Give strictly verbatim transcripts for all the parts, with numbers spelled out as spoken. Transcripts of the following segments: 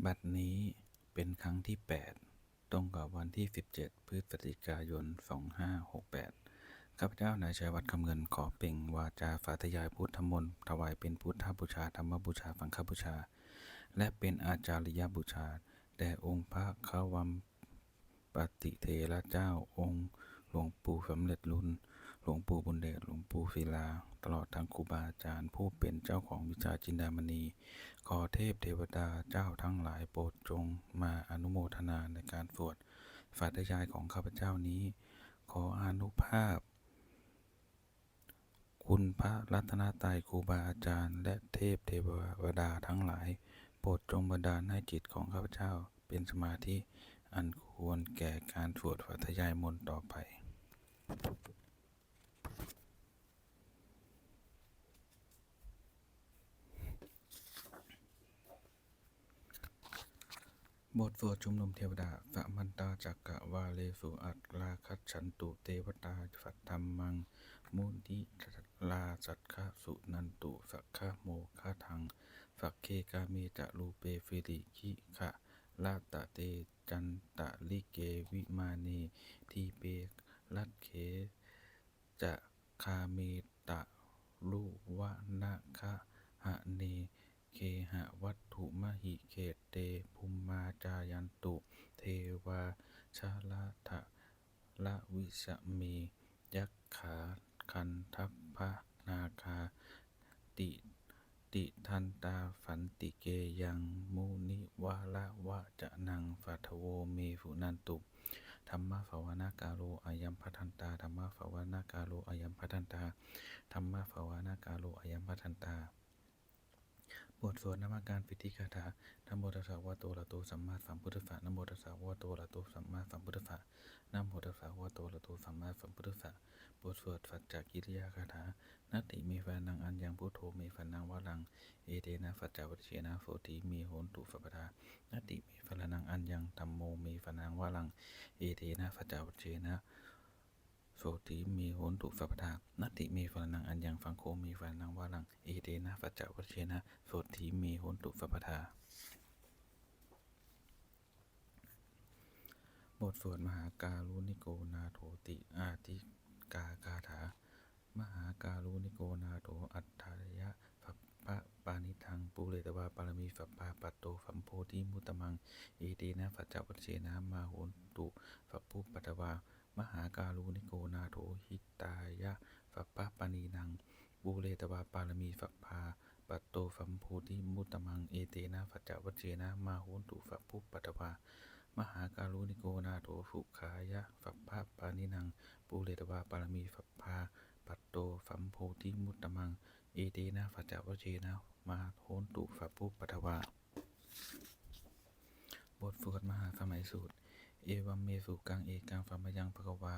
บัดนี้เป็นครั้งที่ แปด ตรงกับวันที่ สิบเจ็ด พฤศจิกายน สองห้าหกแปด ข้าพเจ้านายชัยวัฒน์ คำเงิน ขอเปล่งวาจาสาธยายพุทธมนต์ ถวายเป็นพุทธบูชา ธรรมบูชา สังฆบูชา และเป็นอาจาริยบูชา แด่องค์พระควัมปติเถระเจ้า องค์หลวงปู่สำเร็จลุน หลวงปู่บุญเดช หลวงปู่ศิลา ตลอดทั้งครูบาอาจารย์ผู้เป็นเจ้าของวิชาจินดามณี ขอเทพเทวดาเจ้าทั้งหลายโปรดจงมาอนุโมทนาในการสวดสาธยายของข้าพเจ้านี้ ขออานุภาพ คุณพระรัตนตรัย ครูบาอาจารย์ และเทพเทวดาทั้งหลาย โปรดจงบันดาลให้จิตของข้าพเจ้าเป็นสมาธิอันควรแก่การสวดสาธยายมนต์ต่อไป บทสวดชุมนุมเทวดา Samantā cakkavāḷesu atrāgacchantu devatā, saddhammaṃ munirājassa suṇantu saggamokkhadaṃ. Sagge kāme ca rūpe girisikharataṭe cantalikkhe vimāne, dīpe raṭṭhe ca gāme taruvanagahane gehavatthumhi khette, bhummā cāyantu devā jalathalavisame yakkhagandhabbanāgā, ti- tiṭṭhantā santike yaṃ munivaravacanaṃ sādhavo me suṇantu. Dhammassavanakālo ayam bhadantā. Dhammassavanakālo ayam bhadantā. Dhammassavanakālo ayam bhadantā. บทสวดนมการสิทธิคาถา Namo tassa bhagavato arahato sammāsambuddhassa. Namo tassa bhagavato arahato sammāsambuddhassa. Namo tassa bhagavato arahato sammāsambuddhassa. บทสวดสัจจกิริยาคาถา Natthi me saraṇaṃ aññaṃ, buddho me saraṇaṃ varaṃ, etena saccavajjena sotthi me hotu sabbadā. Natthi me saraṇaṃ aññaṃ, dhammo me saraṇaṃ varaṃ, etena saccavajjena sotthi me hotu sabbadā. Natthi me saraṇaṃ aññaṃ, saṅgho me saraṇaṃ varaṃ, etena saccavajjena sotthi me hotu sabbadā. บทสวดมหาการุณิโกนาโถติอาทิกาคาถา Mahākāruṇiko nātho atthāya sabbapāṇinaṃ, pūretvā pāramī sabbā patto sambodhimuttamaṃ, etena saccavajjena mā hontu sabbupaddavā. Mahākāruṇiko nātho hitāya sabbapāṇinaṃ, pūretvā pāramī sabbā patto sambodhimuttamaṃ, etena saccavajjena mā hontu sabbupaddavā. Mahākāruṇiko nātho sukhāya sabbapāṇinaṃ, pūretvā pāramī sabbā patto sambodhimuttamaṃ, etena saccavajjena mā hontu sabbupaddavā. บทสวดมหาสมัยสูตร Evaṃ me sutaṃ. Ekaṃ samayaṃ bhagavā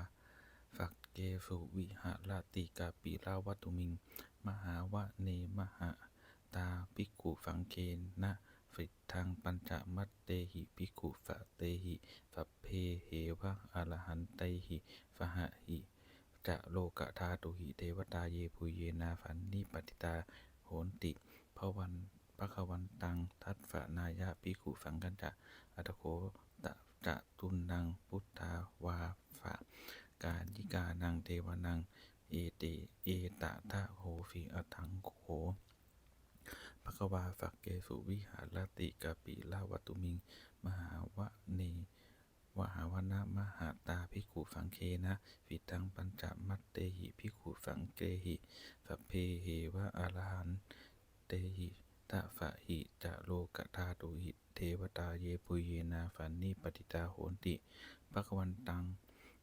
sakkesu viharati kapilavatthusmiṃ mahāvane mahatā bhikkhusaṅghena saddhiṃ pañcamattehi bhikkhusatehi sabbeheva arahantehi saha hi ca lokadhātūhi devatā yebhuyyena sannipatitā honti bhagavantaṃ dassanāya bhikkhusaṅghañca. Atha kho catunnaṃ suddhāvāsakāyikānaṃ devānaṃ etadahosi: Ayaṃ kho bhagavā sakkesu viharati kapilavatthusmiṃ mahāvane mahāvane mahatā bhikkhusaṅghena saddhiṃ pañcamattehi bhikkhusatehi sabbeheva arahantehi saha hi ca lokadhātūhi devatā yebhuyyena sannipatitā honti bhagavantaṃ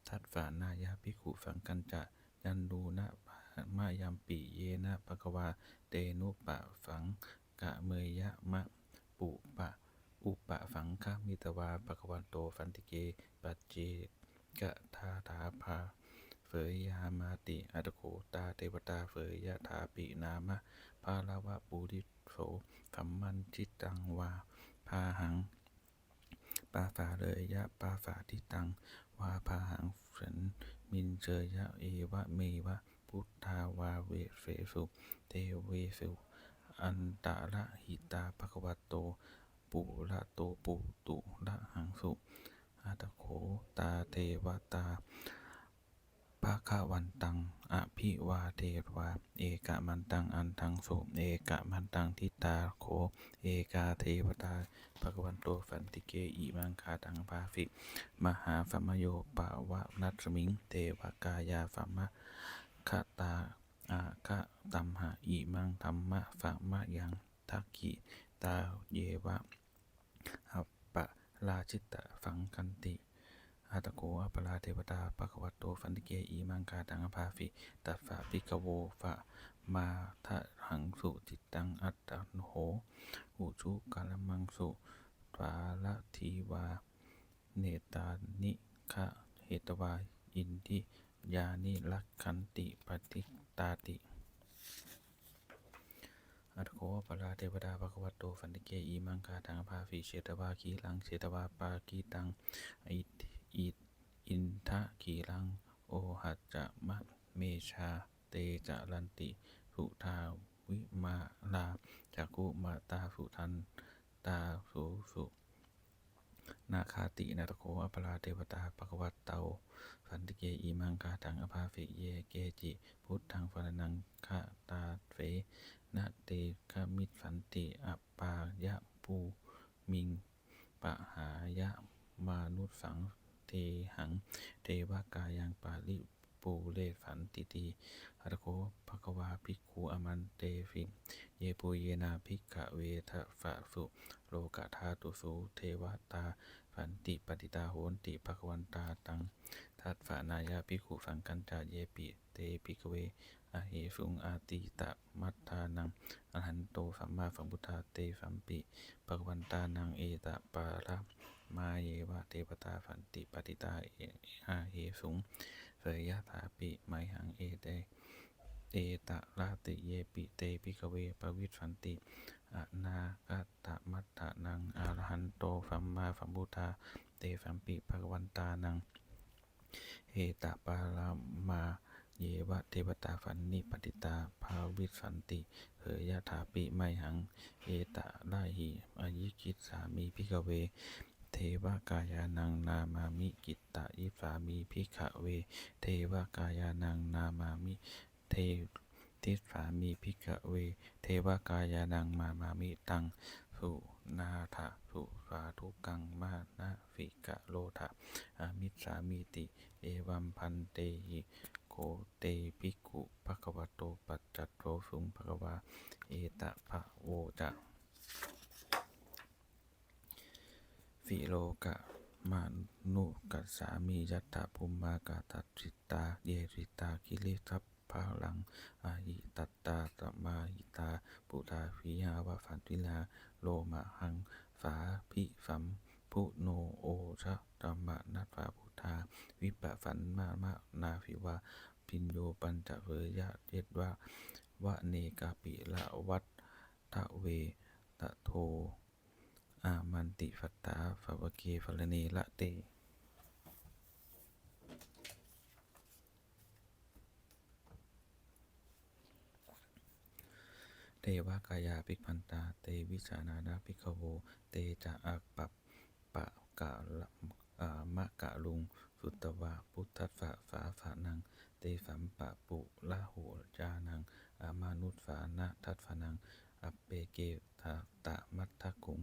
dassanāya bhikkhusaṅghañca. Yannūna mayampi yena bhagavā tenupasaṅkameyyāma, pupa upasaṅkamitvā bhagavato santike paccekagāthā bhāseyyāmāti. Atha kho tā devatā seyyathāpi nāma balavā puriso sammiñjitaṃ vā bāhaṃ pasāreyya, pasāritaṃ vā bāhaṃ sammiñjeyya, evameva suddhāvāsesu devesu antarahitā bhagavato purato pāturahaṃsu. Atha kho tā devatā bhagavantaṃ abhivādetvā ekamantaṃ aṭṭhaṃsu. Ekamantaṃ ṭhitā kho ekā devatā bhagavato santike imaṃ gāthaṃ abhāsi: Mahāsamayo pavanasmiṃ, devakāyā samāgatā; āgatamha imaṃ dhammasamayaṃ, dakkhitāyeva aparājitasaṅghanti. Atha kho aparā devatā bhagavato santike imaṃ gāthaṃ abhāsi: Tatra bhikkhavo samādahaṃsu, cittaṃ attano ujukamakaṃsu; sārathīva nettāni gahetvā, indriyāni rakkhanti paṇḍitāti. Atha kho aparā devatā bhagavato santike imaṃ gāthaṃ abhāsi: Chetvā khīlaṃ chetvā palighaṃ, i- i- indakhīlaṃ ohaccamanejā; te caranti suddhā vimalā, cakkhumatā sudantā susunāgāti. Atha kho aparā devatā bhagavato santike imaṃ gāthaṃ abhāsi: Ye keci buddhaṃ saraṇaṃ gatāse, na te gamissanti apāyabhūmiṃ; pahāya mānusaṃ dehaṃ, devakāyaṃ paripūressantīti. Atha kho bhagavā bhikkhū āmantesi: Yebhuyyena bhikkhave dasasu lokadhātūsu devatā sannipatitā honti bhagavantaṃ dassanāya bhikkhusaṅghañca. Yepi te bhikkhave ahesuṃ atītamaddhānaṃ arahanto sammāsambuddhā, tesampi bhagavantānaṃ etaparamāyeva devatā sannipatitā ahesuṃ, seyyathāpi mayhaṃ ete etaratthe. Yepi te bhikkhave bhavissanti anāgatamaddhānaṃ arahanto sammāsambuddhā, tesampi bhagavantānaṃ etaparamāyeva devatā sannipatitā bhavissanti, seyyathāpi mayhaṃ etarahi. Ācikkhissāmi bhikkhave devakāyānaṃ nāmāni, kittayissāmi bhikkhave devakāyānaṃ nāmāni, desissāmi bhikkhave devakāyānaṃ nāmāni. Taṃ suṇātha sādhukaṃ manasikarotha bhāsissāmīti. Evaṃ bhanteti kho te bhikkhū bhagavato paccassosuṃ. Bhagavā etadavoca: Silokamanukassāmi, yattha bhummā tadassitā; ye sitā girigabbharaṃ, pahitattā samāhitā. Puthā sīhāva sallīnā, lomahaṃsābhisambhuno; odātamanasā suddhā, vippasannamanāvilā. Bhiyyo pañcasate ñatvā, vane kāpilavatthave; tato āmantayi satthā, sāvake sāsane rate. Devakāyā abhikkantā, te vijānātha bhikkhavo; te ca ātappamakaruṃ, sutvā buddhassa sāsanaṃ. Tesampāturahu ñāṇaṃ, amanussāna dassanaṃ; appeke satamaddakkhuṃ,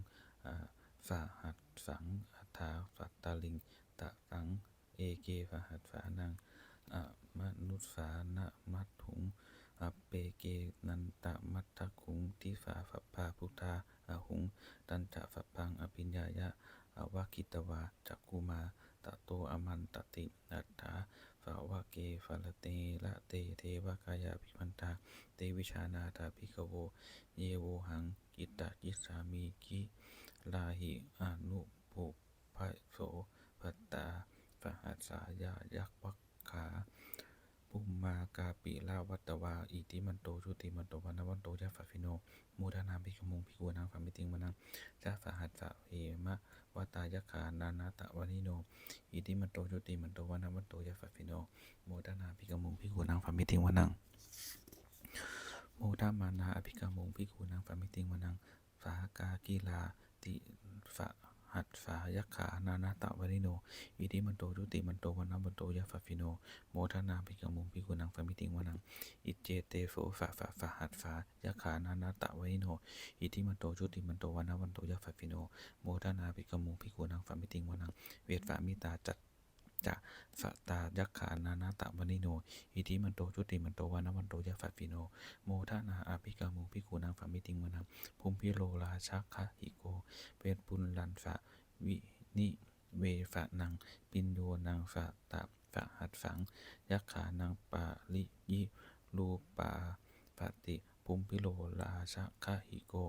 sahassaṃ atha sattariṃ. Taṃ eke sahassānaṃ, amanussānamaddasuṃ; appekenantamaddakkhuṃ, disā sabbā phuṭā ahuṃ. Tañca sabbaṃ abhiññāya, vavakkhitvāna cakkhumā; tato āmantayi satthā, sāvake sāsane rate. Devakāyā abhikkantā, te vijānātha bhikkhavo; ye vohaṃ kittayissāmi, girāhi anupubbaso. Sattasahassā ca yakkhā, bhummā kāpilavatthavā; iddhimanto jutimanto, vaṇṇavanto yasassino; modamānā abhikkāmuṃ, bhikkhūnaṃ samitiṃ vanaṃ. Chasahassā hemavatā, yakkhā nānattavaṇṇino; iddhimanto jutimanto, vaṇṇavanto yasassino; modamānā abhikkāmuṃ, bhikkhūnaṃ samitiṃ vanaṃ. Modamānā abhikkāmuṃ, bhikkhūnaṃ samitiṃ vanaṃ. Sātāgirā Paṭhaviṃ sahassā yakkhā nānattavaṇṇino, iddhimanto jutimanto vaṇṇavanto yasassino, modamānā abhikkāmuṃ bhikkhūnaṃ samitiṃ vanaṃ. Iccete soḷasasahassā yakkhā nānattavaṇṇino, iddhimanto jutimanto vaṇṇavanto yasassino, modamānā abhikkāmuṃ bhikkhūnaṃ samitiṃ vanaṃ. Vessāmittā ca ca saṭhā yakkhā nānattavaṇṇino, iddhimanto jutimanto vaṇṇavanto yasassino, modamānā abhikkāmuṃ bhikkhūnaṃ samitiṃ vanaṃ. Kumbhīro rājagahiko vepullassa nivesanaṃ, bhiyyo naṃ satasahassaṃ yakkhānaṃ payirupāsati, kumbhīro rājagahiko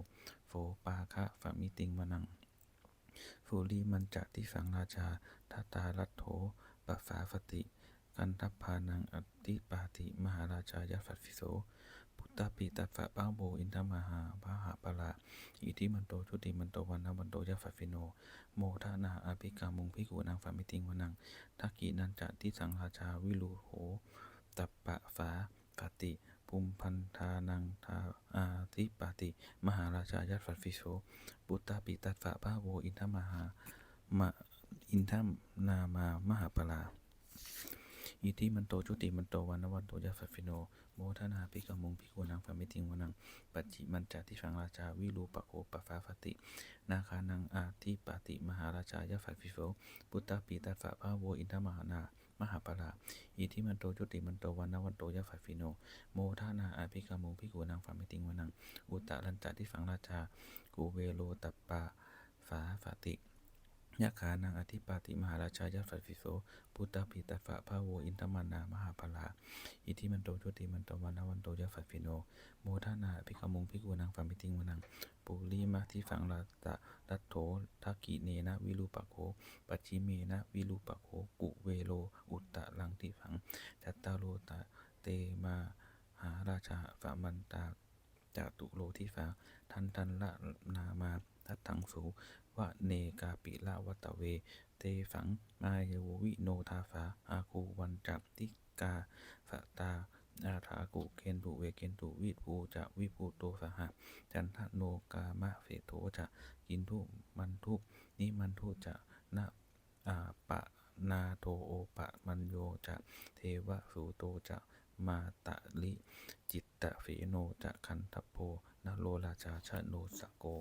sopāga samitiṃ vanaṃ. Purimañca disaṃ rājā dhataraṭṭho pasāsati, gandhabbānaṃ ādhipati mahārājā yasassi so. Puttāpi tassa bahavo indanāmā mahabbalā, iddhimanto jutimanto vaṇṇavanto yasassino, modamānā abhikkāmuṃ bhikkhūnaṃ samitiṃ vanaṃ. Dakkhiṇañca disaṃ rājā virūḷho tappasā sati, kumbhaṇḍānaṃ ādhipati mahārājā yasassi so. Puttāpi tassa bahavo indanāmā ma- indanāmā mahabbalā, iddhimanto jutimanto vaṇṇavanto yasassino, modamānā abhikkāmuṃ bhikkhūnaṃ samitiṃ vanaṃ. Pacchimañca disaṃ rājā virūpakkho pasāsati, nāgānaṃ ādhipati mahārājā yasassi so. Puttāpi tassa bahavo indanāmā mahabbalā, iddhimanto jutimanto vaṇṇavanto yasassino, modamānā abhikkāmuṃ bhikkhūnaṃ samitiṃ vanaṃ. Uttarañca disaṃ rājā kuvero tappasāsati, yakkhānaṃ ādhipati mahārājā yasassi so. Puttāpi tassa bahavo indanāmā mahabbalā, iddhimanto jutimanto vaṇṇavanto yasassino, modamānā abhikkāmuṃ bhikkhūnaṃ samitiṃ vanaṃ. Purimadisaṃ dhataraṭṭho, dakkhiṇena virūpakkho, pacchimena virūpakkho, kuvero uttaraṃ disaṃ. Cattāro te mahārājā samantā caturo disā, daddallamānā aṭṭhaṃsu vane kāpilavatthave. Tesaṃ māyāvino dāsā āgū vañcanikā saṭhā, athāgū Ketu Ketu Vepullā ca Vepullā saha, Candano Kāmaseṭṭho ca Kinnughaṇḍu Nighaṇḍu ca na Opanāso Opamañño ca Devasūto ca Mātali Cittaseno ca Gandhabbo Naḷo Rājā Janosabho.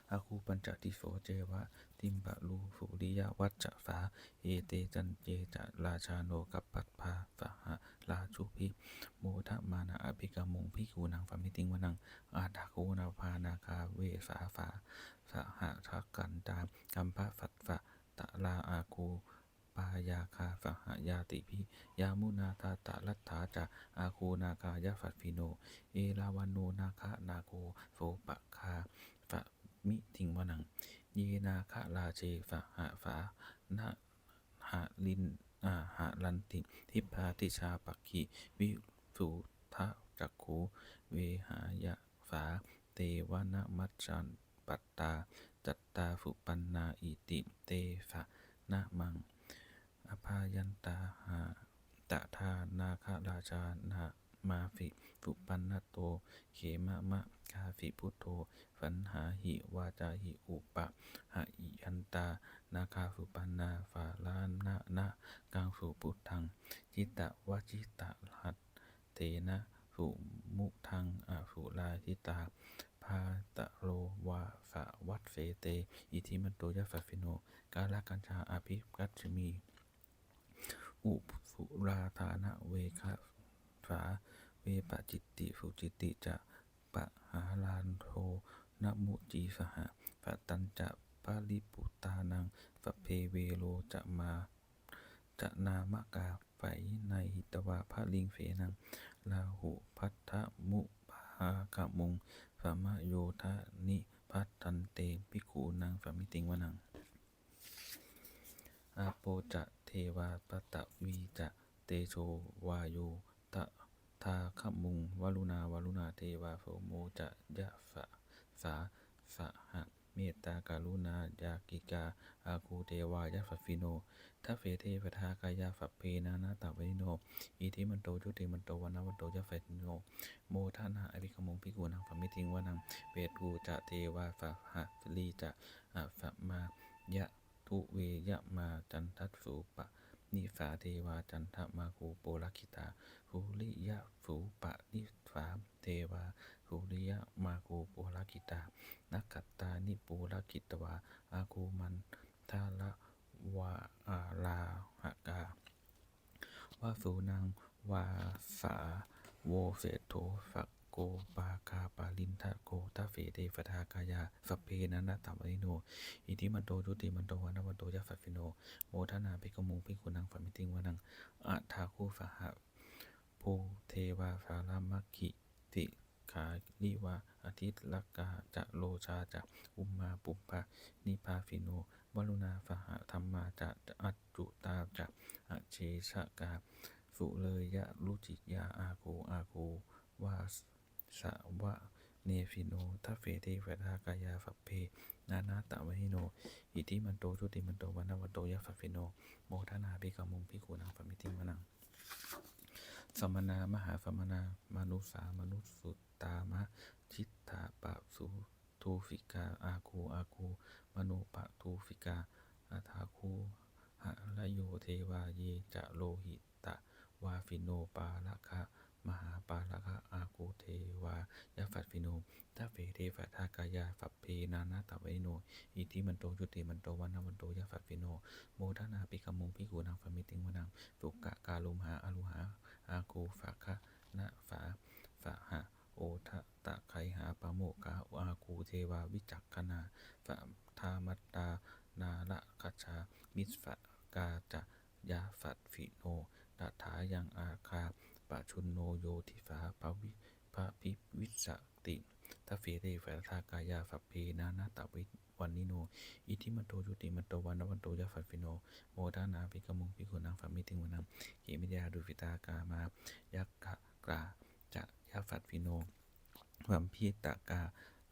Āgū pañcasikho ceva Timbarū Suriyavacchasā, ete caññe ca rājāno Kassapo saha rājubhi, modamānā abhikkāmuṃ bhikkhūnaṃ samitiṃ vanaṃ. Athāgū Nābhasā Nāgā Vesālā Sahadodana Kambalassatarā, āgū pāyāgā saha ñātibhi, Yāmunā Dhataraṭṭhā ca āgū nāgā yasassino, Erāvaṇo Nāgarājo Sopāga samitiṃ vanaṃ. Ye nāgarāje sahasā haranti, dibbā dijā pakkhi visuddhacakkhū, vehāyasā te vanamajjhapattā, citrā supaṇṇā iti tesa nāmaṃ. Abhayantadā Nāgarājānam āsi, supaṇṇato khemamakāsi buddho, saṇhāhi vācāhi upavhayantā, nāgā supaṇṇā saraṇamakaṃsu buddhaṃ. Jitā vajirahatthena samuddaṃ asurā sitā, bhātaro vāsavassete iddhimanto yasassino. Kālakañjā āsi Lakshmī uttaraddhaṃ, Vesakhā Vepacitti Sucitti ca, Pahārādo Namucī saha. Satañca Baliputtānaṃ sabbe Verocanāmakā, sainā hitvā baliṃ senaṃ, Rāhubhaddamupāgamuṃ, samayodāni bhikkhūnaṃ samitiṃ vanaṃ. Āpo ca devā paṭhavī ca, tejo vāyo tadāgamuṃ, varuṇā vāruṇā devā, somo ca yasasā saha. mettākaruṇākāyikā āgū devā yasassino, dasete dasadhā kāyā sabbe nānattavaṇṇino, iddhimanto jutimanto vaṇṇavanto yasassino, modamānā abhikkāmuṃ bhikkhūnaṃ samitiṃ vanaṃ. Veṇḍū ca devā sahalī ca asamā ca duve yamā, candassūpanisā devā candamāgū purakkhitā, suriyassūpanisā devā suriyamāgū purakkhitā, nakkhattāni purakkhitvā āgū mandavalāhakā. Vasūnaṃ vāsavo seṭṭho sakkopāga purindado, dasete dasadhā kāyā sabbe nānattavaṇṇino, iddhimanto jutimanto vaṇṇavanto yasassino, modamānā abhikkāmuṃ bhikkhūnaṃ samitiṃ vanaṃ. Athāgū sahabhū devā jalamaggisikhāriva, ariṭṭhakā ca rojā ca ummāpupphanibhāsino, varuṇā sahadhammā ca accutā ca anejakā, sūleyyarucirā āgū āgū vāsavanesino, dasete dasadhā kāyā sabbe nānattavaṇṇino, iddhimanto jutimanto vaṇṇavanto yasassino, modamānā abhikkāmuṃ bhikkhūnaṃ samitiṃ vanaṃ. Samānā mahāsamānā mānusā mānusuttamā, khiḍḍāpadūsikā āgū āgū manopadūsikā, athāgū harayo devā ye ca lohitavāsino, pāragā mahāpāragā āgū devā yasassino, dasete dasadhā kāyā sabbe nānattavaṇṇino, iddhimanto jutimanto vaṇṇavanto yasassino, modamānā abhikkāmuṃ bhikkhūnaṃ samitiṃ vanaṃ. Sukkā karumhā aruṇā āgū, sakyamunā saha odātagayhā pāmokkhā āgū devā vicakkhaṇā, sadāmattā nāgakajjhā missakā ca yasassino, tathāyaṃ āgā pajjunno yo disā abhivassati, dasete dasadhā kāyā sabbe nānattavaṇṇino, iddhimanto jutimanto vaṇṇavanto yasassino, modamānā abhikkāmuṃ bhikkhūnaṃ samitiṃ vanaṃ. Khemiyā tusitā gāmā yakkhā ca yasassino, lambitakā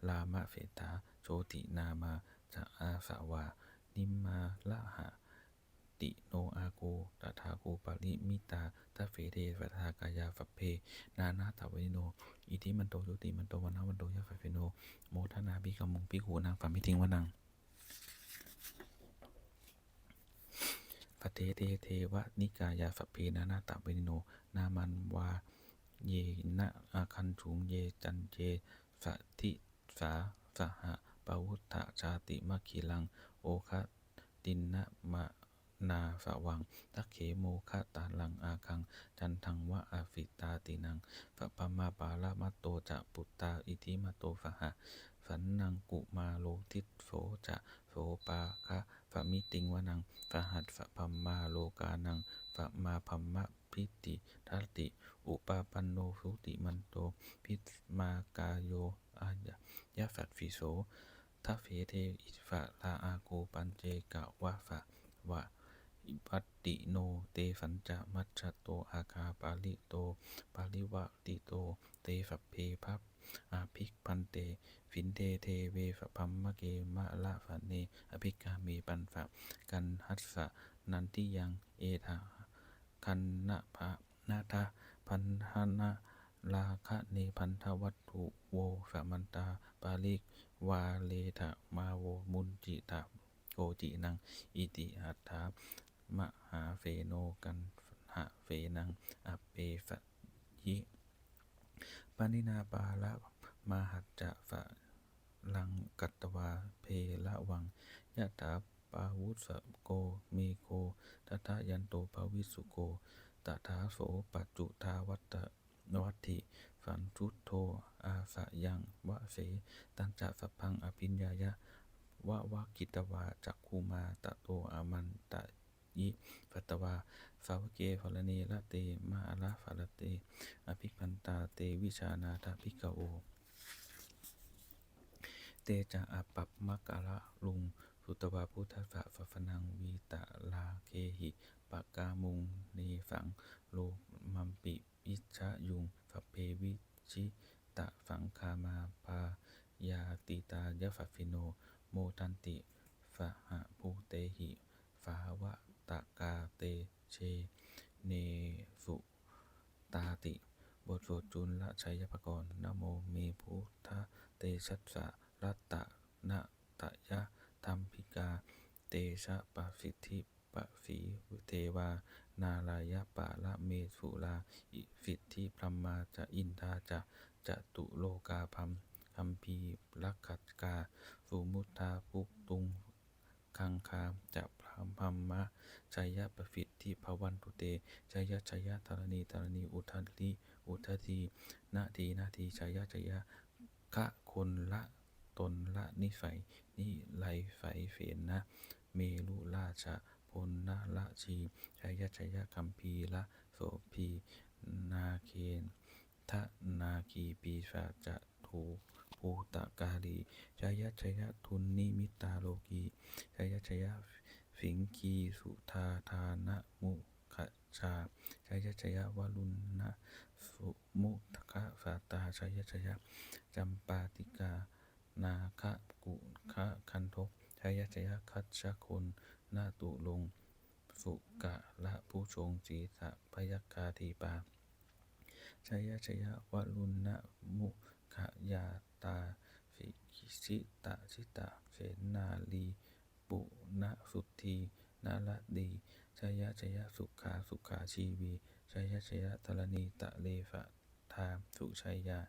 lāmaseṭṭhā jotināmā ca āsavā, nimmānaratino āgū athāgū paranimmitā, dasete dasadhā kāyā sabbe nānattavaṇṇino, iddhimanto jutimanto vaṇṇavanto yasassino, modamānā abhikkāmuṃ bhikkhūnaṃ samitiṃ vanaṃ. Saṭṭhete devanikāyā sabbe nānattavaṇṇino, nāmanvayena āgañchuṃ ye caññe sadisā saha. Pavutthajātimakhilaṃ oghatiṇṇamanāsavaṃ, dakkhemoghataraṃ nāgaṃ candaṃva asitātitaṃ. Sabrahmā paramatto ca puttā iddhimato saha, sanaṅkumāro tisso ca sopāga samitiṃ vanaṃ. Sahassabrahmalokānaṃ samābrahmābhitiṭṭhati, upapanno jutimanto bhismākāyo yasassiso. Dasete issarā āgū paccekavasavattino, tesañca majjhato āgā parito parivārito. Te sabbe abhikkante sinde deve sabrahmake mārasenā abhikkāmi, passa kaṇhassa nandiyaṃ etha gaṇhatha bandhanaṃ. Rāgane bandhamatthu vo samantā parivāretha, mā vo muñcittha koci naṃ. Iti tattha mahāseno kaṇhasenaṃ apesayi. Pāṇinā paramāhacca saraṃ katvā bheravaṃ, yathā pāvussako megho thanayanto savijjuko, tadā so paccudāvatti saṅkuddho asayaṃvase. Tañca sabbaṃ abhiññāya vavakkhitvā cakkhumā, tato āmantayi satthā sāvake sāsane rate. Mārasenā abhikkantā te vijānātha bhikkhavo. Te ca ātappamakaruṃ sutvā buddhassa sāsanaṃ, vītarāgehi pakkāmuṃ nesaṃ lomampi iñjayuṃ. Sabbe vijitasaṅgāmā bhayātītā yasassino, modanti saha bhūtehi sāvakā te janesutāti. บทสวดจุลชัยปกรณ์ Namo me buddhatejassa ratanattayadhammikā tejapasiddhi pasīdevā nārāyaparamesurā siddhibrahmā ca indā ca catulokā gambhīrakkhakā samuddā bhūtuṃ gaṅgā ca brahmā jaya pasiddhi bhavantu te. Jaya jaya dharaṇi dharaṇī udadhi udadhī nadī nadī jaya jaya gagonlatonlanisai niraisai sena merurāja ponnaradī jaya jaya gambhīra sombhī nāgendanāgī pisāca bhūtakālī jaya jaya dunnimittarogī jaya jaya siṅgī sudādānamukhajā jaya jaya varuṇṇa sumukhasātrā jaya jaya campādikā nāgakuṭakhantho jaya jaya gajjagonnaturaṅga sukarabhujaṅga sīsabhayaggā dīpā jaya jaya varuṇṇamukhayātrā sitasita senārī punasuddhi naradī jaya jaya sukhā sukhā jīvī jaya jaya dharaṇītale sadā sujayā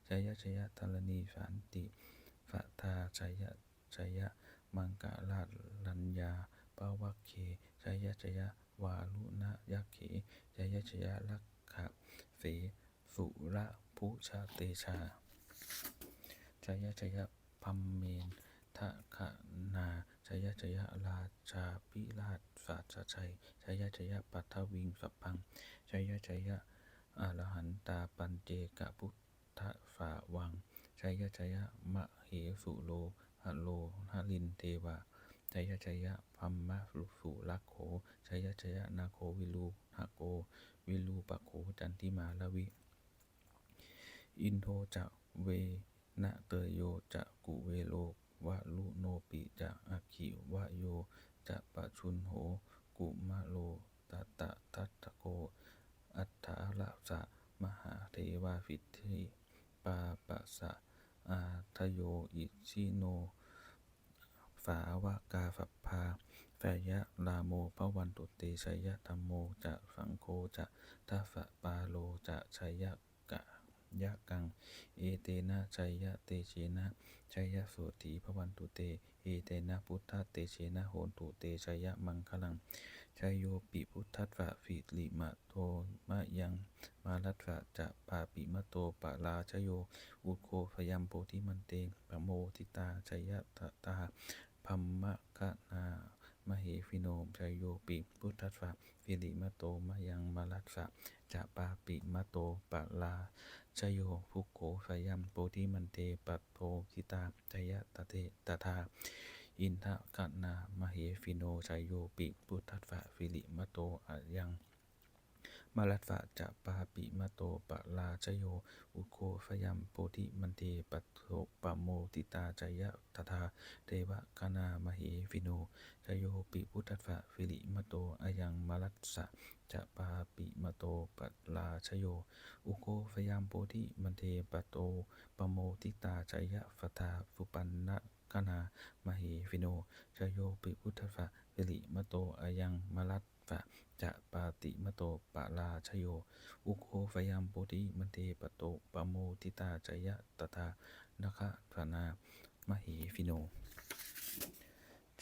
jaya jaya dharaṇī santi sadā jaya jaya maṅkararaññā bhavagge jaya jaya varuṇayakkhe jaya jaya rakkhase surabhujatejā jaya jaya brahmendagaṇā jaya jaya rājādhirājasājjai jaya jaya paṭhaviṃ sabbaṃ jaya jaya arahantā paccekabuddhasāvaṃ jaya jaya mahesuro haro harindevā jaya jaya brahmā surakkho jaya jaya nāgo virūḷhako virūpakkho candimā ravi indo ca venateyyo ca kuvero varuṇopi ca aggi vāyo ca pajjunho kumāro dhataraṭṭhako aṭṭhārasa mahādevā siddhitāpasa-ādayo isino sāvakā sabbā jaya rāmo bhavantu te jaya dhammo ca saṅgho ca dasapālo ca jaya kāyakaṃ etena jaya tejena jaya sotthī bhavantu te etena buddhatejena hotu te jayamaṅgalaṃ jayopi buddhassa sirīmato mayaṃ mārassa ca pāpimato parājayo ugghosayaṃ bodhimaṇḍe pamoditā jaya tadā brahmagaṇā mahesino jayopi buddhassa sirīmato mayaṃ mārassa ca pāpimato parājayo ugghosayaṃ bodhimaṇḍe pamoditā jaya tadā indagaṇā mahesino jayopi buddhassa sirīmato mayaṃ mārassa ca pāpimato parājayo ugghosayaṃ bodhimaṇḍe pamoditā jaya tadā devagaṇā mahesino jayopi buddhassa sirīmato mayaṃ mārassa ca pāpimato parājayo ugghosayaṃ bodhimaṇḍe pamoditā jaya tadā supaṇṇagaṇā mahesino jayopi buddhassa sirīmato mayaṃ mārassa ca pāpimato parājayo ugghosayaṃ bodhimaṇḍe pamoditā jaya tadā nāgagaṇā mahesino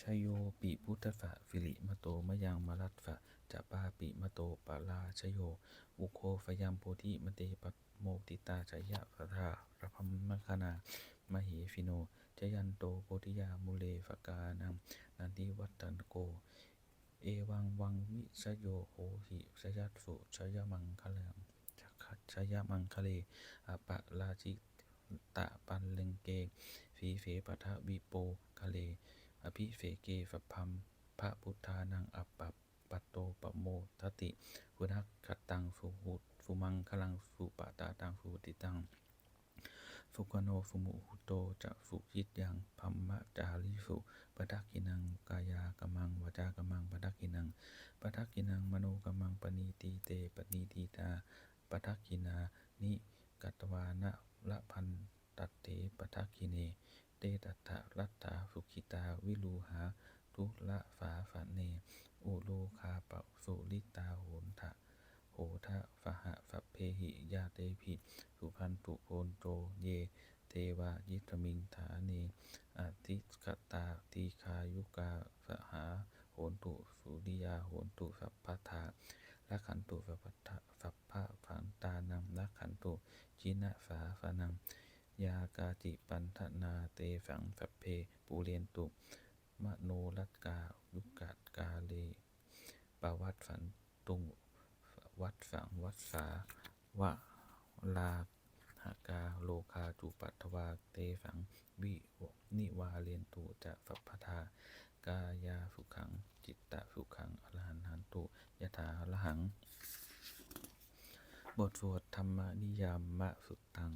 jayopi buddhassa sirīmato mayaṃ mārassa ca pāpimato parājayo ugghosayaṃ bodhimaṇḍe pamoditā jaya tadā brahmagaṇā mahesino jayanto bodhiyā mūle sakyānaṃ nandivaḍḍhano evaṃ tvaṃ vijayo hohi jayassu jayamaṅgale aparājitapallaṅke sīse paṭhavipokkhare abhiseke sabbabuddhānaṃ aggappatto pamodati. Sunakkhattaṃ sumaṅgalaṃ supabhātaṃ suhuṭṭhitaṃ Sukhaṇo sumuhutto ca suyiṭṭhaṃ brahmacārisu, padakkhiṇaṃ kāyakammaṃ vācākammaṃ padakkhiṇaṃ, padakkhiṇaṃ manokammaṃ paṇidhī te paṇidhitā, padakkhiṇāni katvāna labhantatthe padakkhiṇe. Te atthaladdhā sukhitā viruḷhā turasāsane, arogā purisampatto hoha saha sabbehi ñātibhi. Suṇantu bhonto ye devā asmiṃ ṭhāne adhigatā, dīghāyukā sadā hontu, sukhitā hontu sabbadā, rakkhantu sabbadā, sabbasattānaṃ rakkhantu jinasāsanaṃ. Yā kāci patthanā tesaṃ sabbe pūrentu manorathā, yuttakāle pavassantu vassaṃ vassā valāhakā, rogā cupaddavā tesaṃ vi nivārentu ca sabbadā, kāyasukhaṃ cittasukhaṃ arahantu yathārahaṃ. บทสวด Dhammaniyāmasuttaṃ.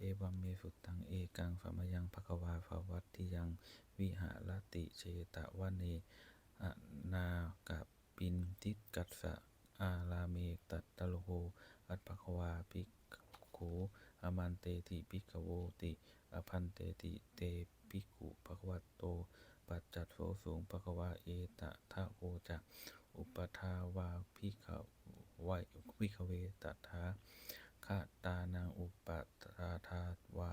Evaṃ me sutaṃ. Ekaṃ samayaṃ bhagavā sāvatthiyaṃ viharati jetavane anāthapiṇḍikassa ārāme. Tatra kho bhagavā bhikkhū āmantesi bhikkhavoti. Āmantesi te bhikkhū bhagavato paccassosuṃ. Bhagavā etadavoca. Uppādā vā bhikkhave tathāgatānaṃ, uppādāvā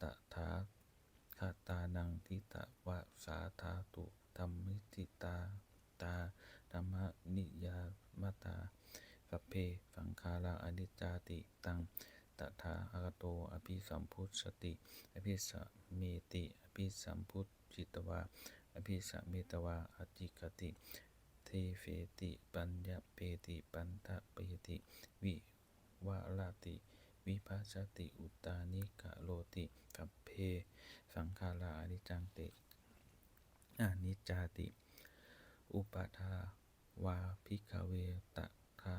tathāgatānaṃ, ṭhitā va sā dhātu dhammaṭṭhitatā dhammaniyāmatā, sabbe saṅkhārā aniccāti. Taṃ tathāgato abhisambujjhati abhisameti, abhisambujjhitvā abhisametvā ācikkhati deseti paññapeti paṭṭhapeti vivarati vibhajati uttānīkaroti, sabbe saṅkhārā aniccāti, aniccāti. Uppādā vā bhikkhave tathā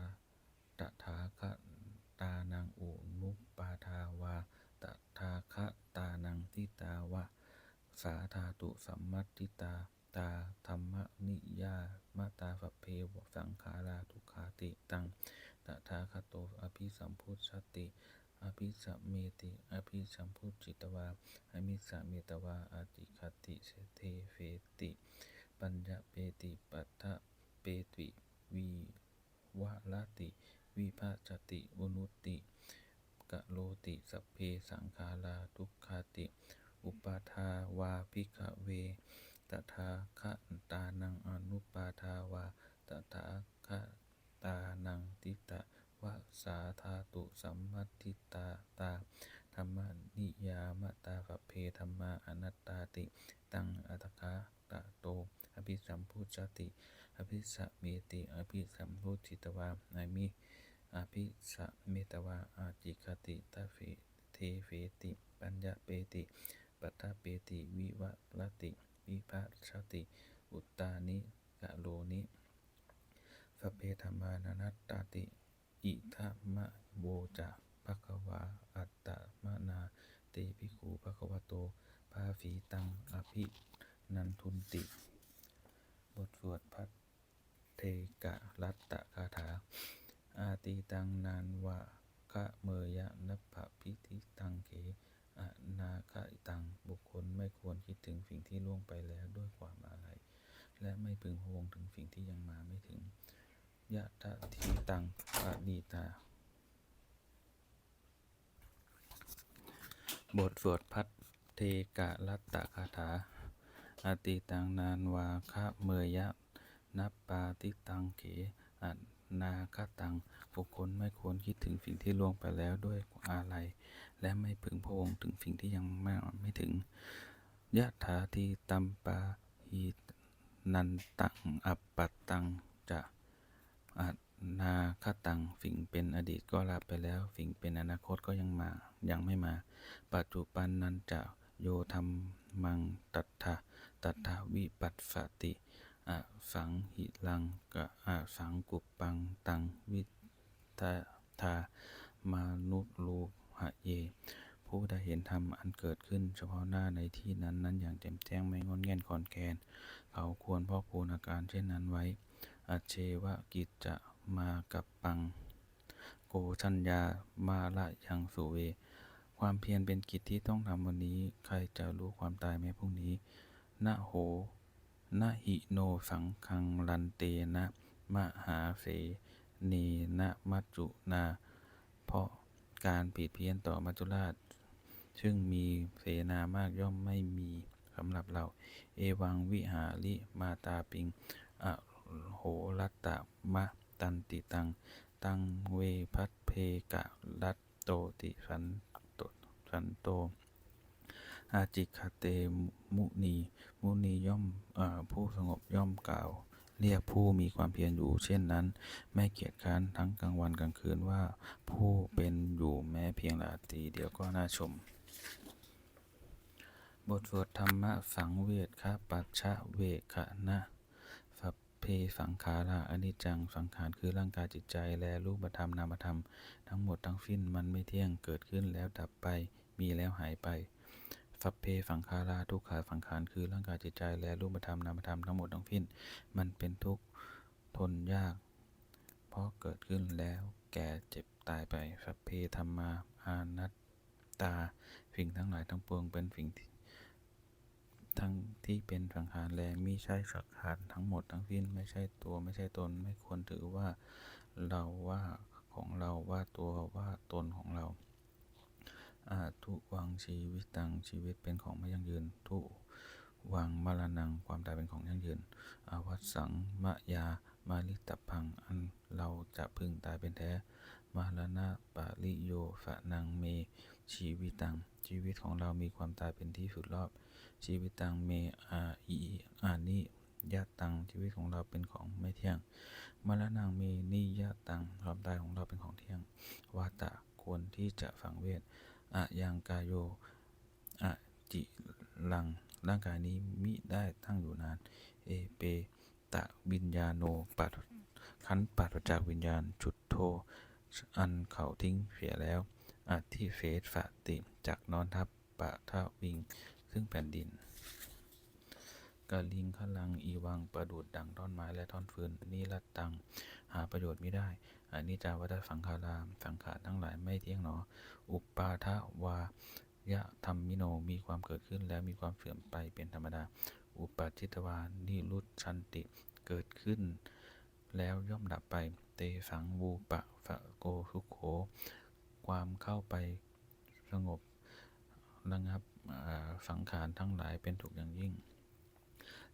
tathāgatānaṃ, anuppādā vā tathāgatānaṃ, ṭhitā va sā dhātu dhammaṭṭhitatā dhammaniyāmatā, sabbe saṅkhārā dukkhāti. Taṃ tathāgato abhisambujjhati abhisameti, abhisambujjhitvā abhisametvā ācikkhati deseti paññapeti paṭṭhapeti vivarati vibhajati unnati karoti, sabbe saṅkhārā dukkhāti. Uppādā vā bhikkhave tathāgatānaṃ, anuppādā vā tathāgatānaṃ, ṭhitā va sā dhātu dhammaṭṭhitatā dhammaniyāmatā, sabbe dhammā anattāti. Taṃ tathāga tato abhisambujjhati abhisameti, abhisambujjhitvā abhisametvā ācikkhati deseti paññapeti paṭṭhapeti vivarati vibhajati uttānīkaroti, sabbe dhammā anattāti. Idamavoca bhagavā. Attamanā te bhikkhū bhagavato bhāsitaṃ abhinandunti. บทสวดภัทเทกรัตตคาถา Atītaṃ nānvāgameyya nappaṭikaṅkhe, anāgataṃ บุคคลไม่ควรคิดถึงสิ่งที่ล่วงไปแล้วด้วยความอาลัย และไม่พึงพะวงถึงสิ่งที่ยังมาไม่ถึง Yadatītaṃ paṇītaṃ. บทสวดภัทเทกรัตตคาถา Atītaṃ nānvāgameyya nappaṭikaṅkhe, anāgataṃ บุคคลไม่ควรคิดถึงสิ่งที่ล่วงไปแล้วด้วยอาลัย และไม่พึงพะวงถึงสิ่งที่ยังไม่ถึง Yadatītampahīnantaṃ appattañca anāgataṃ สิ่งเป็นอดีตก็ละไปแล้ว สิ่งเป็นอนาคตก็ยังมา ยังไม่มา Paccuppannañca yo dhammaṃ tattha tattha vipassati, asaṃhiraṃ asaṅkuppaṃ taṃ viddhā manubrūhaye. ผู้ใดเห็นธรรมอันเกิดขึ้นเฉพาะหน้าในที่นั้นๆ อย่างแจ่มแจ้ง ไม่ง่อนแง่นคลอนแคลน เขาควรพอกพูนอาการเช่นนั้นไว้ Ajjeva kiccamātappaṃ, ko jaññā maraṇaṃ suve. ความเพียรเป็นกิจที่ต้องทำวันนี้ ใครจะรู้ความตายแม้พรุ่งนี้ Na ho, na hi no saṅghaṃ rantena mahāsenena maccunā. เพราะการผิดเพี้ยนต่อมัจจุราช ซึ่งมีเสนามากย่อมไม่มีสำหรับเรา Evaṃ vihārimātāpiṃ, ahorattamatanditaṃ, taṃ ve bhaddekarattoti santo, santo ācikkhate muni. มุนีย่อม เอ่อ ผู้สงบย่อมกล่าวเรียกผู้มีความเพียรอยู่เช่นนั้น ไม่เกียจคร้านทั้งกลางวันกลางคืน ว่าผู้เป็นอยู่แม้เพียงราตรีเดียวก็น่าชม บทสวดธรรมสังเวคปัจจเวกขณะ Sabbe saṅkhārā aniccaṃ. สังขารคือร่างกายจิตใจ และรูปธรรมนามธรรม ทั้งหมดทั้งสิ้นมันไม่เที่ยง เกิดขึ้นแล้วดับไป มีแล้วหายไป Sabbe saṅkhārā dukkhā. สังขารคือร่างกายจิตใจ และรูปธรรมนามธรรม ทั้งหมดทั้งสิ้น มันเป็นทุกข์ทนยาก เพราะเกิดขึ้นแล้วแก่เจ็บตายไป Sabbe dhammā anattā. สิ่งทั้งหลายทั้งปวงเป็นสิ่งที่ ทั้งที่เป็นสังขารแลมิใช่สังขาร ทั้งหมดทั้งสิ้นไม่ใช่ตัวไม่ใช่ตน ไม่ควรถือว่าเราว่าของเรา ว่าตัวว่าตนของเรา Adhuvaṃ jīvitaṃ. ชีวิตเป็นของไม่ยั่งยืน Dhuvaṃ maraṇaṃ. ความตายเป็นของยั่งยืน Avassaṃ mayā maritabbaṃ. อันเราจะพึงตายเป็นแท้ Maraṇapariyosānaṃ me jīvitaṃ. ชีวิตของเรามีความตายเป็นที่สุดรอบ Jīvitaṃ me ani- aniyataṃ. ชีวิตของเราเป็นของไม่เที่ยง Maraṇaṃ me niyataṃ. ความตายของเราเป็นของเที่ยง Vata. ควรที่จะสังเวช Ayaṃ kāyo aciraṃ. ร่างกายนี้มิได้ตั้งอยู่นาน Epetaviññāṇo. ปราศ- ครั้นปราศจากวิญญาณ Chuḍḍho. อันเขาทิ้งเสียแล้ว Adhisessati. จักนอนทับ Paṭhaviṃ. ซึ่งแผ่นดิน Kaliṅgaraṃ iva. ประดุจดังท่อนไม้และท่อนฟืน Niratthaṃ. หาประโยชน์มิได้ Aniccā vata saṅkhārā. สังขารทั้งหลายไม่เที่ยงหนอ Uppādavayadhammino. มีความเกิดขึ้นแล้วมีความเสื่อมไปเป็นธรรมดา Uppajjitvā nirujjhanti. เกิดขึ้นแล้วย่อมดับไป Tesaṃ vūpasamo sukho. ความเข้าไปสงบระงับ อ่า สังขารทั้งหลายเป็นสุขอย่างยิ่ง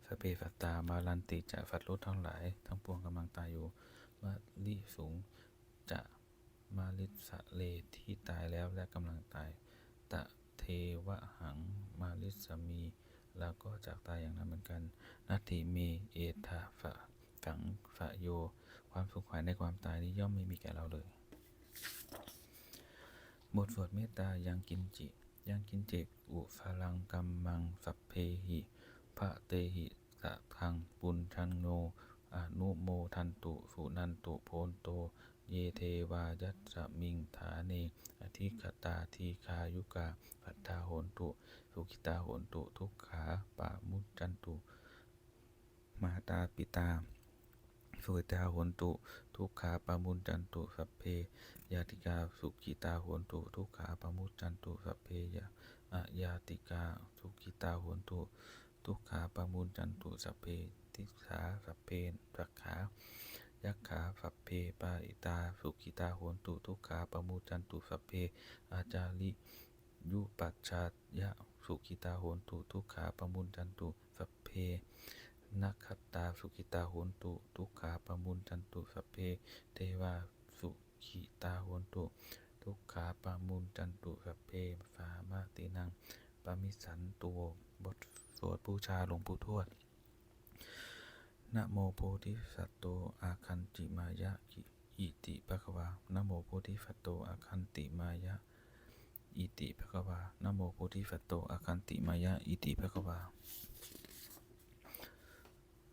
Sabbe sattā maranti ca. สัตว์โลกทั้งหลายทั้งปวงกำลังตายอยู่ Mariṃsu ca marissare. ที่ตายแล้วและกำลังตาย Tathevāhaṃ marissāmi. เราก็จักตายอย่างนั้นเหมือนกัน Natthi me ettha saṃsayo. ความสงสัยในความตายนี้ย่อมไม่มีแก่เราเลย บทสวดเมตตา Yaṅkiñci. Yaṅkiñci kusalaṃ kammaṃ sabbehi katehi kataṃ puññaṃ no anumodantu suṇantu bhonto ye devā asmiṃ ṭhāne adhigatā dīghāyukā sadā hontu sukhitā hontu dukkhā pamuccantu. Mātā pitā sukhitā hontu dukkhā pamuccantu. Sabbe ñātikā sukhitā hontu dukkhā pamuccantu. Sabbe ñā- aññātikā sukhitā hontu dukkhā pamuccantu. Sabbe tiṭṭhā sabbe sakhā yakkhā sabbe pāṇinā sukhitā hontu dukkhā pamuccantu. Sabbe ācariyupajjhāyā sukhitā hontu dukkhā pamuccantu. Sabbe nakkhattā sukhitā hontu dukkhā pamuccantu. Sabbe devā sukhitā hontu dukkhā pamuccantu. Sabbe sampattīnaṃ samijjhantu vo. บทสวดบูชาหลวงปู่ทวด Namo bodhisatto āgantimāya iti bhagavā. Namo bodhisatto āgantimāya iti bhagavā. Namo bodhisatto āgantimāya iti bhagavā.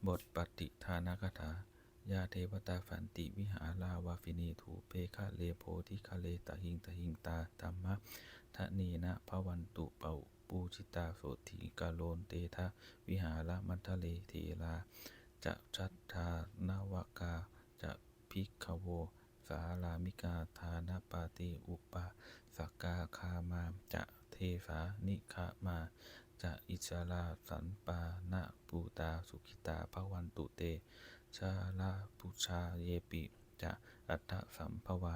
บทปัตติทานคาถา Yā devatā santi vihāravāsinī, thūpe ghare bodhighare tahiṃ tahiṃ, tā dhammadānena bhavantu pūjitā, sotthiṃ karontedha vihāramaṇḍale. Therā ca majjhā navakā ca bhikkhavo, sārāmikā dānapatī upāsakā, gāmā ca desā nigamā ca issarā, sappāṇabhūtā sukhitā bhavantu te. Jalābujā yepi ca aṇḍasambhavā,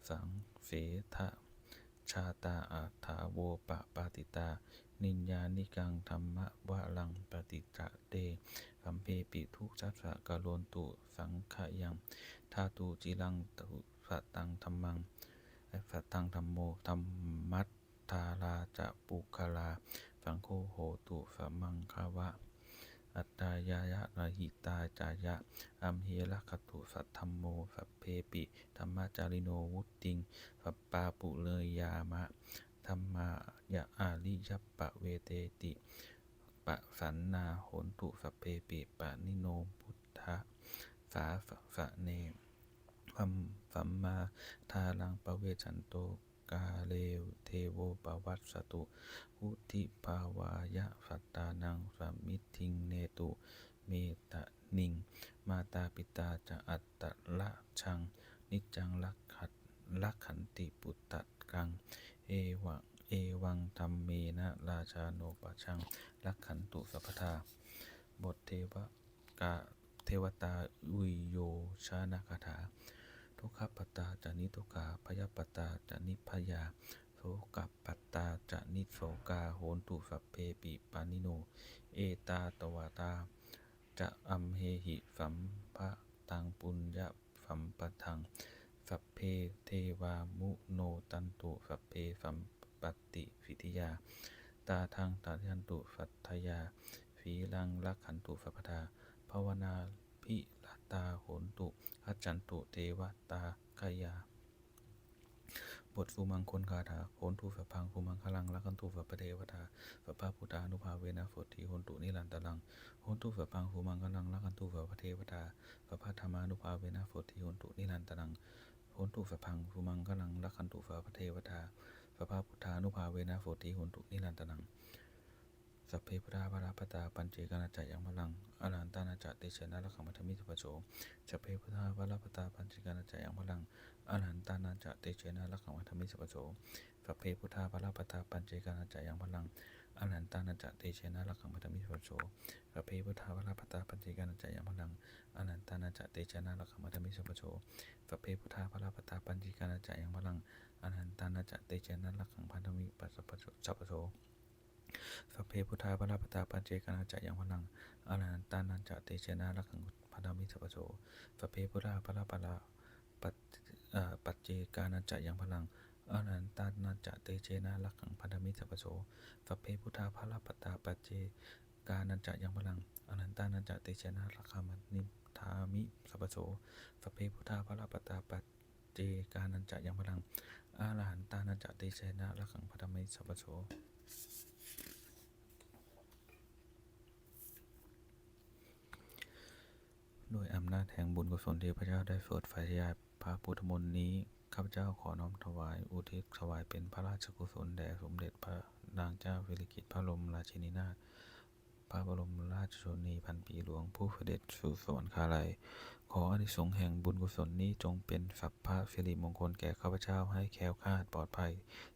saṃsedajātā athavopapātikā, niyyānikaṃ dhammavaraṃ paṭicca te, sabbepi dukkhassa karontu saṅkhayaṃ. Ṭhātu ciraṃ sataṃ dhammaṃ, sataṃ dhammo, dhammaddharā ca puggalā, saṅgho hotu samaggo va, atthāya ca hitāya ca. Amhe rakkhatu saddhammo, sabbepi dhammacārino, vuḍḍhiṃ sampāpuṇeyyāma, dhamme ariyappavedite. Pasannā hontu sabbepi, pāṇino buddhasāsane, sammā dhāraṃ pavecchanto, kāle devo pavassatu, vuḍḍhibhāvāya sattānaṃ, samiddhiṃ netu medaniṃ. Mātā pitā ca atrajaṃ, niccaṃ rakkha- rakkhanti puttakaṃ, eva- evaṃ dhammena rājāno, pajaṃ rakkhantu sabbadā. บทเทวกา เทวตาอุยโยชนคาถา Dukkhappattā ca niddukkhā, bhayappattā ca nibbhayā, sokappattā ca nissokā, hontu sabbepi pāṇino. Ettāvatā ca amhehi, sambhataṃ puññasampadaṃ, sabbe devānumodantu, sabbe sampattisiddhiyā. Dānaṃ dadantu saddhāya, sīlaṃ rakkhantu sabbadā, bhāvanābhiratā hontu, gacchantu devatāgatā. บทสุมังคลคาถา Hotu sabbaṃ sumaṅgalaṃ, rakkhantu sabbadevatā, sabbabuddhānubhāvena, sotthī hontu nirantaraṃ. Hotu sabbaṃ sumaṅgalaṃ, rakkhantu sabbadevatā, sabbadhammānubhāvena, sotthī hontu nirantaraṃ. Hotu sabbaṃ sumaṅgalaṃ, rakkhantu sabbadevatā, sabbabuddhānubhāvena, sotthī hontu nirantaraṃ. Sabbe buddhā balappattā, paccekānañca yaṃ balaṃ, arahantānañca tejena, rakkhaṃ bandhāmi sabbaso. Sabbe buddhā balappattā, paccekānañca yaṃ balaṃ, arahantānañca tejena, rakkhaṃ bandhāmi sabbaso. Sabbe buddhā balappattā, paccekānañca yaṃ balaṃ, arahantānañca tejena, rakkhaṃ bandhāmi sabbaso. Sabbe buddhā balappattā, paccekānañca yaṃ balaṃ, arahantānañca tejena, rakkhaṃ bandhāmi sabbaso. Sabbe buddhā balappattā, paccekānañca yaṃ balaṃ, arahantānañca tejena, rakkhaṃ bandhāmi sabbaso. Sabbe buddhā balappattā, paccekānañca yaṃ balaṃ, arahantānañca tejena, rakkhaṃ bandhāmi sabbaso. Sabbe buddhā balappattā, pac- ā, paccekānañca yaṃ balaṃ, arahantānañca tejena, rakkhaṃ bandhāmi sabbaso. Sabbe buddhā balappattā, paccekānañca yaṃ balaṃ, arahantānañca tejena, rakkhaṃ bandhāmi sabbaso. Sabbe buddhā balappattā, paccekānañca yaṃ balaṃ, arahantānañca tejena, rakkhaṃ bandhāmi sabbaso. ด้วยอำนาจแห่งบุญกุศลที่พระเจ้าได้โปรดสาธยายพระพุทธมนต์นี้ ข้าพเจ้าขอน้อมถวายอุทิศถวายเป็นพระราชกุศลแด่สมเด็จพระนางเจ้าสิริกิติ์พระบรมราชินีนาถ พระบรมราชชนนีพันปีหลวง ผู้เสด็จสู่สวรรคาลัย ขออานิสงส์แห่งบุญกุศลนี้จงเป็นสัพพะสิริมงคลแก่ข้าพเจ้า ให้แคล้วคลาดปลอดภัย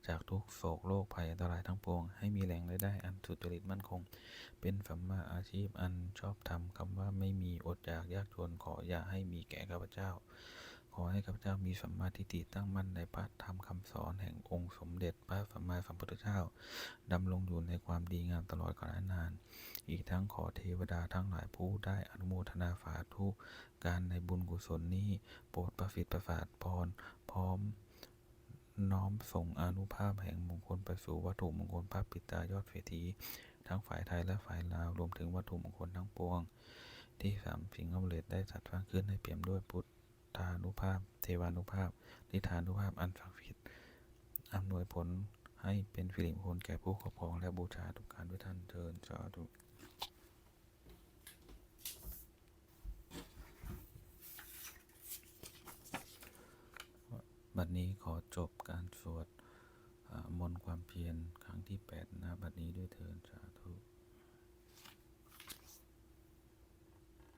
จากทุกข์โศกโรคภัยอันตรายทั้งปวง ให้มีแหล่งรายได้อันสุจริตมั่นคง เป็นสัมมาอาชีพอันชอบธรรม คำว่าไม่มี อดอยากยากจน ขออย่าให้มีแก่ข้าพเจ้า ขอให้ข้าพเจ้ามีสัมมาทิฏฐิตั้งมั่นในพระธรรมคำสอนแห่งองค์สมเด็จพระสัมมาสัมพุทธเจ้า ดำรงอยู่ในความดีงามตลอดกาลนาน อีกทั้งขอเทวดาทั้งหลายผู้ได้อนุโมทนาสาธุการในบุญกุศลนี้ โปรดประสิทธิ์ประสาทพร พร้อมน้อมส่งอานุภาพแห่งมงคลไปสู่วัตถุมงคลพระปิดตายอดเศรษฐี ทั้งฝ่ายไทยและฝ่ายลาว รวมถึงวัตถุมงคลทั้งปวง ที่สามสิงห์อมฤตได้จัดสร้างขึ้น ให้เปี่ยมด้วยพุทธานุภาพ เทวานุภาพ ฤทธานุภาพอันศักดิ์สิทธิ์ อำนวยผลให้เป็นสิริมงคลแก่ผู้ครอบครองและบูชาทุกการด้วยท่านเทอญ สาธุ ข จบการสวด อ่า มนต์ความเพียรครั้งที่แปด ณ บัดนี้ด้วยเทอญ สาธุ